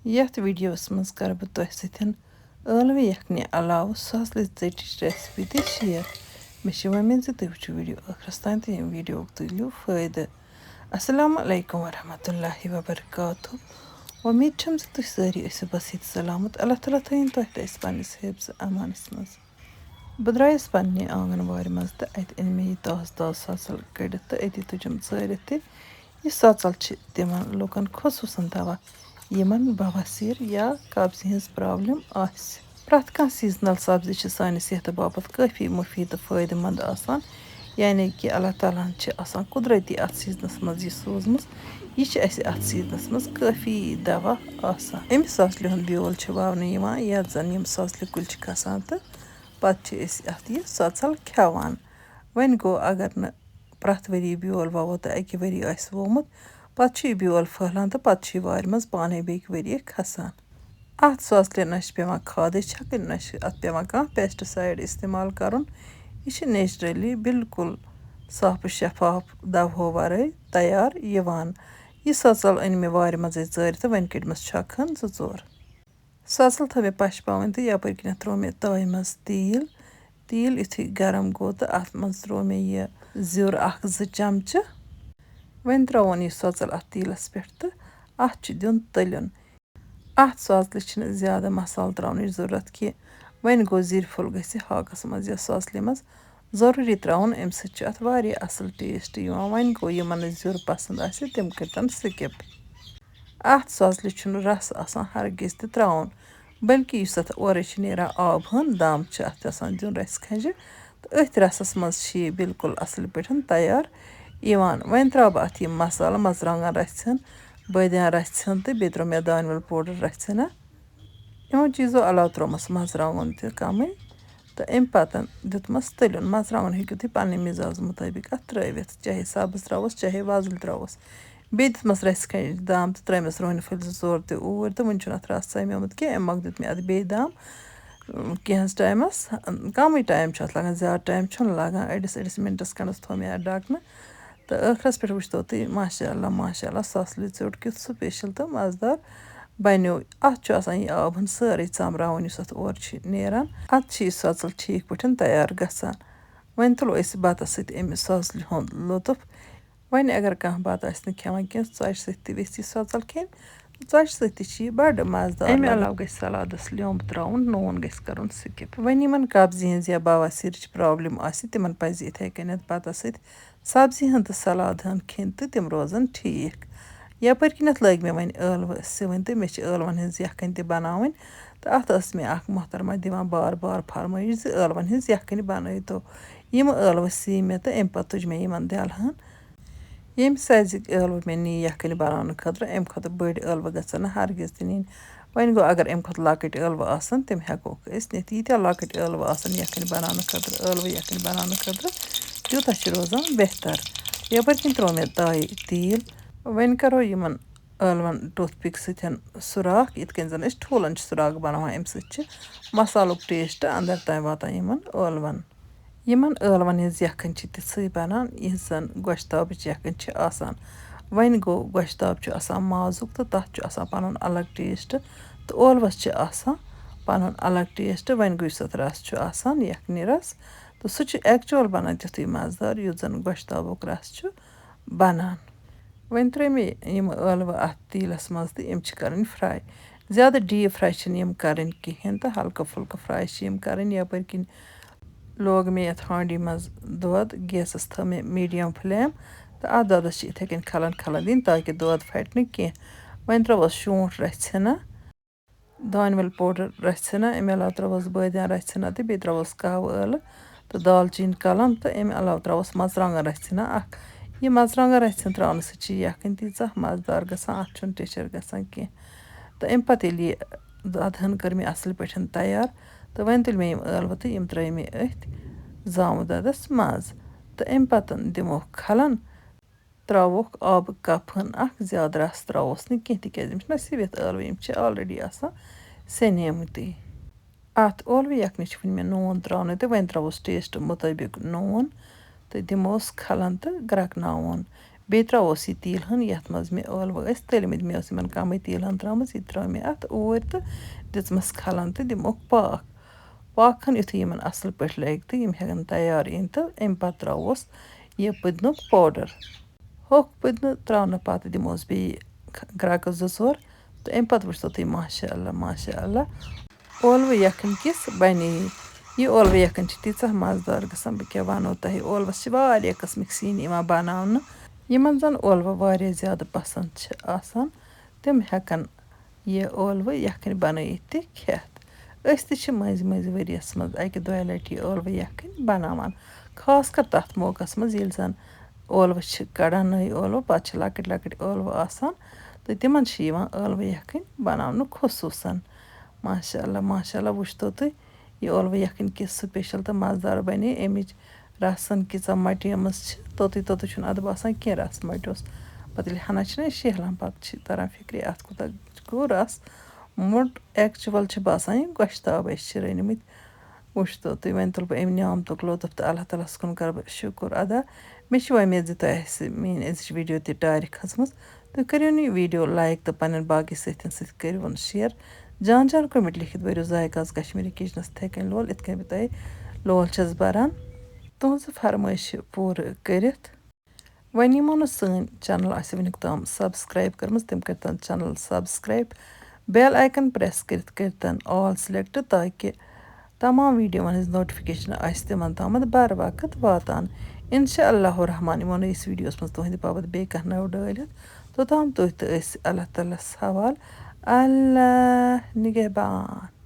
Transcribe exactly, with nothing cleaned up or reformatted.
یَتھ ویٖڈیوَس منٛز کَرٕ بہٕ تۄہہِ سۭتۍ ٲلوٕ یَکھنہِ علاوٕ سۄژلہِ ژٔٹِچ recipe تہِ share۔ مےٚ چھِ وۄمید زِ تُہۍ وٕچھِو ویٖڈیو ٲخرَس تام تہٕ ییٚمہِ ویٖڈیوُک تُلِو فٲیدٕ۔ السلام علیکم ورحمۃ اللہ وبرکاتہ۔ وۄمید چھَم زِ تُہۍ سٲری ٲسِو بصحت سلامت۔ اللہ تعالیٰ تھٲیِن تۄہہِ تہٕ اَسہِ پنٛنِس حِفظ امانَس منٛز۔ بہٕ درٛایَس پنٛنہِ آنٛگن وارِ منٛز تہٕ اَتہِ أنۍ مےٚ یہِ تازٕ تازٕ سۄژَل کٔڑِتھ تہٕ أتی تُجِم ژٲرِتھ تہِ۔ یہِ سۄژَل چھِ تِمَن لوٗکَن خصوٗصَن دَوا، یِمَن بواسیر یا قبضہِ ہٕنٛز problem آسہِ۔ پرٛٮ۪تھ کانٛہہ seasonal سبزی چھِ سانہِ صحتہٕ باپتھ کٲفی مُفیٖد تہٕ فٲیدٕ مند آسان، یعنی کہِ اللہ تعالیٰ ہَن چھِ آسان قُدرتی اَتھ seasonَس منٛز یہِ سوٗزمٕژ۔ یہِ چھِ اَسہِ اَتھ seasonَس منٛز کٲفی دَوا آسان۔ اَمہِ سۄژلہِ ہُنٛد بیول چھِ وَونہٕ یِوان، یَتھ زَن یِم سۄژلہِ کُلۍ چھِ کھَسان تہٕ پَتہٕ چھِ أسۍ اَتھ یہِ سۄژَل کھٮ۪وان۔ وۄنۍ گوٚو، اگر نہٕ پرٛٮ۪تھ ؤری بیول وَوو تہٕ اَکہِ ؤری آسہِ وومُت، پَتہٕ چھُ یہِ بیول پھٔہلان تہٕ پَتہٕ چھُ یہِ وارِ منٛز پانَے بیٚکہِ ؤریہِ کھَسان۔ اَتھ سۄژلہِ نہ چھِ پٮ۪وان کھادٕچ چھَکٕنۍ، نہ چھِ اَتھ پٮ۪وان کانٛہہ pesticide استعمال کَرُن۔ یہِ چھِ naturally بالکل صاف و شفاف دَوہو وَرٲے تیار یِوان۔ یہِ سۄژَل أنۍ مےٚ وارِ منٛزٕے ژٲرِتھ تہٕ وۄنۍ کٔڑمَس چھۄکہٕ ہَن زٕ ژور۔ سۄژَل تھٲو مےٚ پَشپاوٕنۍ تہٕ یَپٲرۍ کِنٮ۪تھ ترٛوو مےٚ تٲوِ منٛز تیٖل۔ تیٖل یُتھُے گرم گوٚو تہٕ اَتھ منٛز ترٛوو مےٚ یہِ زیُر اَکھ زٕ چمچہٕ۔ وۄنۍ ترٛاوون یہِ سۄژَل اَتھ تیٖلَس پٮ۪ٹھ تہٕ اَتھ چھُ دیُن تٔلیُن۔ اَتھ سۄژلہِ چھِنہٕ زیادٕ مصالہٕ ترٛاونٕچ ضروٗرت کینٛہہ۔ وۄنۍ گوٚو زِرِ پھوٚل گژھِ ہاکَس منٛز یا سۄژلہِ منٛز ضروٗری ترٛاوُن، اَمہِ سۭتۍ چھُ اَتھ واریاہ اَصٕل taste یِوان۔ وۄنۍ گوٚو، یِمَن نہٕ زیُر پَسنٛد آسہِ، تِم کٔرۍتَن skip۔ اَتھ سۄژلہِ چھُنہٕ رَس آسان ہرگِز تہِ ترٛاوُن، بلکہِ یُس اَتھ اورَے چھِ نیران آب ہن، دام چھِ اَتھ آسان دیُن رَسہِ کھَنٛجہِ، تہٕ أتھۍ رَسَس منٛز چھِ یہِ بالکل اَصٕل پٲٹھۍ تیار یِوان۔ وۄنۍ ترٛاوٕ بہٕ اَتھ یِم مصالہٕ، مَرژٕوانٛگَن رَژھِ ہن، بٲدیان رَژھِ ہن تہٕ بیٚیہِ ترٛوو مےٚ دانہِ وَل powder رَژھِ ہنا۔ یِمو چیٖزو علاوٕ ترٛوومَس مَرژٕوانٛگُن تہِ کَمٕے۔ تہٕ اَمہِ پَتہٕ دیُتمَس تٔلیُن۔ مَرژٕوانٛگُن ہیٚکِو تُہۍ پنٛنہِ مِزازٕ مُطٲبِق اَتھ ترٛٲوِتھ، چاہے سَبٕز ترٛاووس، چاہے وۄزٕلۍ ترٛاووس۔ بیٚیہِ دیُتمَس رَژھِ کھنٛڈ دام تہٕ ترٛٲومَس رۄہنہٕ پھٔلۍ زٕ ژور تہِ اوٗرۍ تہٕ وٕنہِ چھُنہٕ اَتھ رَس ژَمیومُت کینٛہہ، اَمہِ مۄکھ دیُت مےٚ اَتھ بیٚیہِ دام، اۭں، کینٛہَس ٹایمَس، اۭں، کَمٕے ٹایم چھُ اَتھ لَگان، زیادٕ ٹایم چھُنہٕ لَگان، أڑِس أڑِس مِنٹَس کھنٛڈَس تھوٚو مےٚ اَتھ ڈَکہٕ۔ تہٕ ٲخرَس پٮ۪ٹھ وٕچھتو تُہۍ، ماشاء اللہ، ماشاء اللہ، سۄژلہِ ژیوٚٹ کیُتھ special تہٕ مَزٕدار بَنیو۔ اَتھ چھُ آسان یہِ آب ہن سٲرٕے ژَمراوُن، یُس اَتھ اورٕ چھِ نیران۔ اَدٕ چھِ یہِ سۄژٕل ٹھیٖک پٲٹھۍ تیار گژھان۔ وۄنۍ تُلو أسۍ بَتَس سۭتۍ اَمہِ سۄژلہِ ہُنٛد لُطُف۔ وۄنۍ اگر کانٛہہ بَتہٕ آسہِ نہٕ کھٮ۪وان کینٛہہ، ژۄچہِ سۭتۍ تہِ ویٚژھِ یہِ سۄژٕل کھیٚنۍ۔ ژۄچہِ سۭتۍ تہِ چھِ یہِ بَڑٕ مَزٕدار اَمہِ لَگان۔ علاوٕ گژھِ سَلادَس لیوٚمب ترٛاوُن، نوٗن گژھِ کَرُن skip۔ وۄنۍ یِمَن قبضی ہِنٛز یا بواسیٖرٕچ problem آسہِ، تِمَن پَزِ یِتھَے کٔنٮ۪تھ بَتَس سۭتۍ سبزی ہن تہٕ سلاد ہن کھیٚنۍ تہٕ تِم روزن ٹھیٖک۔ یپٲرۍ کِنٮ۪تھ لٲگۍ مےٚ وۄنۍ ٲلوٕ سِوٕنۍ تہٕ مےٚ چھِ ٲلوَن ہٕنٛز یَکھٕنۍ تہِ بناوٕنۍ۔ تہٕ اَتھ ٲس مےٚ اَکھ محترمہ دِوان بار بار فرمٲیِش زِ ٲلوَن ہٕنٛز یَکھٕنۍ بنٲیتو۔ یِم ٲلوٕ سی مےٚ تہٕ اَمہِ پتہٕ تُج مےٚ یِمن دٮ۪لہٕ ہن۔ ییٚمہِ سایزٕکۍ ٲلوٕ مےٚ نی یَکھٕنۍ بناونہٕ خٲطرٕ، اَمہِ کھۄتہٕ بٔڑۍ ٲلوٕ گژھن نہٕ ہرگِز تہِ نِنۍ۔ وۄنۍ گوٚو، اگر اَمہِ کھۄتہٕ لۄکٕٹۍ ٲلوٕ آسن، تِم ہٮ۪کوکھ أسۍ نِتھ۔ ییٖتیٛاہ لۄکٕٹۍ ٲلوٕ آسن یَکھٕنۍ بناونہٕ خٲطرٕ، ٲلوٕ یَکھٕنۍ بناونہٕ خٲطرٕ، تیوٗتاہ چھِ روزان بہتر۔ یَپٲرۍ کِنۍ ترٛوو مےٚ تایہِ تیٖل۔ وۄنۍ کَرو یِمَن ٲلوَن toothpick سۭتۍ سُراخ، یِتھ کٔنۍ زَن أسۍ ٹھوٗلَن چھِ سُراخ بَناوان، اَمہِ سۭتۍ چھِ مصالُک taste اَندَر تام واتان یِمَن ٲلوَن۔ یِمَن ٲلوَن ہِنٛز یَکھٕنۍ چھِ تِژھٕے بَنان، یِژھ زَن گۄشتابٕچ یَکھٕنۍ چھِ آسان۔ وۄنۍ گوٚو، گۄشتاب چھُ آسان مازُک تہٕ تَتھ چھُ آسان پَنُن الگ taste، تہٕ ٲلوَس چھِ آسان پَنُن الگ taste۔ وۄنۍ گوٚو، یُس اَتھ رَس چھُ آسان، یَکھنہِ رَس، تہٕ سُہ چھُ actual بَنان تیُتھُے مَزٕدار، یُتھ زَن گۄشتابُک رَس چھُ بَنان۔ وۄنۍ ترٛٲے مےٚ یِم ٲلوٕ اَتھ تیٖلَس منٛز تہٕ یِم چھِ کَرٕنۍ fry۔ زیادٕ deep fry چھِنہٕ یِم کَرٕنۍ کِہیٖنۍ تہٕ ہلکہٕ پھُلکہٕ fry چھِ یِم کَرٕنۍ۔ یَپٲرۍ کِنۍ لوگ مےٚ یَتھ ہانٛڈی منٛز دۄد، گیسَس تھٲو مےٚ medium flame تہٕ اَتھ دۄدَس چھِ یِتھَے کٔنۍ کھَلَن کھَلَن دِنۍ تاکہِ دۄد پھَٹہِ نہٕ کینٛہہ۔ وۄنۍ ترٛٲوٕس شوٗنٛٹھ رَژھِ ہنا، دانہِ وَل powder رَژھِ ہنا، اَمہِ علاوٕ ترٛٲوٕس بٲدیان رَژھِ ہنا تہٕ بیٚیہِ ترٛٲوٕس قہوٕ ٲلہٕ تہٕ دالچیٖن کَلَم تہٕ اَمہِ علاوٕ ترٛٲوٕس مَرژٕوانٛگَن رَژھِ ہنا اَکھ۔ یہِ مَرژٕوانٛگَن رَژھِ ہنا ترٛاونہٕ سۭتۍ چھِ یہِ یَکھٕنۍ تیٖژاہ مَزٕدار گژھان، اَتھ چھُنہٕ ٹٮ۪چھَر گژھان کینٛہہ۔ تہٕ اَمہِ پَتہٕ ییٚلہِ یہِ دۄدٕ ہن کٔر مےٚ اَصٕل پٲٹھۍ تیار، تہٕ وۄنۍ تُلۍ مےٚ یِم ٲلوٕ تہٕ یِم ترٛٲے مےٚ أتھۍ زامہٕ دۄدَس منٛز۔ تہٕ اَمہِ پَتہٕ دِمو کھَلَن، ترٛاووکھ آبہٕ cup ہن اَکھ، زیادٕ رَس ترٛاووس نہٕ کینٛہہ، تِکیٛازِ یِم چھِ نصیٖب یَتھ ٲلوٕ، یِم چھِ already آسان سیٚنیمٕتٕے۔ اَتھ ٲلوٕ یَکھنہِ چھِ وٕنہِ مےٚ نوٗن ترٛاونَے تہٕ وۄنۍ ترٛاووس taste مُطٲبِق نوٗن تہٕ دِموس کھَلَن تہٕ گرٛٮ۪کناوون۔ بیٚیہِ ترٛاووس یہِ تیٖل ہن، یَتھ منٛز مےٚ ٲلوٕ ٲسۍ تٔلمٕتۍ۔ مےٚ ٲس یِمن کَمٕے تیٖل ہن ترٛٲومٕژ، یہِ ترٛٲو مےٚ اَتھ اوٗرۍ تہٕ دِژمَس کھلن تہٕ دِموکھ پاکھ۔ پاکھ ہن یُتھُے یِمن اَصٕل پٲٹھۍ لَگہِ تہٕ یِم ہٮ۪کن تیار یِنۍ تہٕ اَمہِ پَتہٕ ترٛاووس یہِ پُدنُک powder۔ ہوٚکھ پُدنہٕ ترٛاونہٕ پَتہٕ دِموس بیٚیہِ گرٛکہٕ زٕ ژور تہٕ اَمہِ پَتہٕ وٕچھتو تُہۍ، ماشاء اللہ، ماشاء اللہ، ٲلوٕ یَکھٕنۍ کِژھ بَنے۔ یہِ ٲلوٕ یَکھٕنۍ چھِ تیٖژاہ مَزٕدار گژھان، بہٕ کیٛاہ وَنو تۄہہِ۔ ٲلوَس چھِ واریاہ قٕسمٕکۍ سِنۍ یِوان بَناونہٕ۔ یِمَن زَن ٲلوٕ واریاہ زیادٕ پَسنٛد چھِ آسان، تِم ہٮ۪کَن یہِ ٲلوٕ یَکھٕنۍ بَنٲیِتھ تہِ کھٮ۪تھ۔ أسۍ تہِ چھِ مٔنٛزۍ مٔنٛزۍ ؤریَس منٛز اَکہِ دۄیہِ لَٹہِ یہِ ٲلوٕ یَکھٕنۍ بَناوان، خاص کر تَتھ موقعَس منٛز، ییٚلہِ زَن ٲلوٕ چھِ کَڑان، نٔے ٲلوٕ، پَتہٕ چھِ لۄکٕٹۍ لۄکٕٹۍ ٲلوٕ آسان تہٕ تِمَن چھِ یِوان ٲلوٕ یَکھٕنۍ بَناونہٕ خصوٗصاً۔ ماشاء اللہ، ماشاء اللہ، وٕچھتو تُہۍ، یہِ ٲلوٕ یَکھٕنۍ کِژھ special تہٕ مَزٕدار بَنے۔ اَمِچ رَسَن کۭژاہ مَٹیمٕژ چھِ، توٚتُے توٚتُے چھُنہٕ اَدٕ باسان کینٛہہ رَس مَٹیوس۔ پَتہٕ ییٚلہِ ہَنا چھِنہ أسۍ شیہلان، پَتہٕ چھِ تَران فِکرِ، اَتھ کوٗتاہ گوٚو رَس موٚٹ۔ Actual چھِ باسان، یہِ گۄشتاب أسۍ چھِ رٔنۍمٕتۍ۔ وٕچھتو تُہۍ، وۄنۍ تُلہٕ بہٕ اَمہِ نعمتُک لطف تہٕ اللہ تعالیٰ ہَس کُن کَرٕ بہٕ شُکُر ادا۔ مےٚ چھِ وۄمید زِ تۄہہِ آسہِ میٛٲنۍ أزِچ video تہِ ٹارِ کھٔژمٕژ۔ تُہۍ کٔرِو نہٕ یہِ video like تہٕ پنٛنٮ۪ن باقٕے سٲتھٮ۪ن سۭتۍ کٔرِوُن share۔ جان جان comment لیکھِتھ بٔرِو ذایقہٕ آز کشمیٖری kitchenس یِتھَے کٔنۍ لول، یِتھ کٔنۍ بہٕ تۄہہِ لول چھَس بَران۔ تُہٕنٛزٕ فرمٲیشہِ پوٗرٕ کٔرِتھ۔ وۄنۍ یِمو نہٕ سٲنۍ channel آسہِ وٕنیُک تام subscribe کٔرمٕژ، تِم کٔرۍتن channel subscribe، bell icon press کٔرِتھ کٔرۍتن all select، تاکہِ تمام videoن ہٕنٛز notification آسہِ تِمن تامَتھ بر وقت واتان۔ انشاء اللہ الرحمن یِمو نہٕ أسۍ videoس منٛز تُہنٛدِ باپتھ بیٚیہِ کانٛہہ نٔو ڈٲلِتھ، توٚتام تُہۍ تہٕ أسۍ اللہ تعالیٰ ہَس حوال۔ اللہ نگہبان۔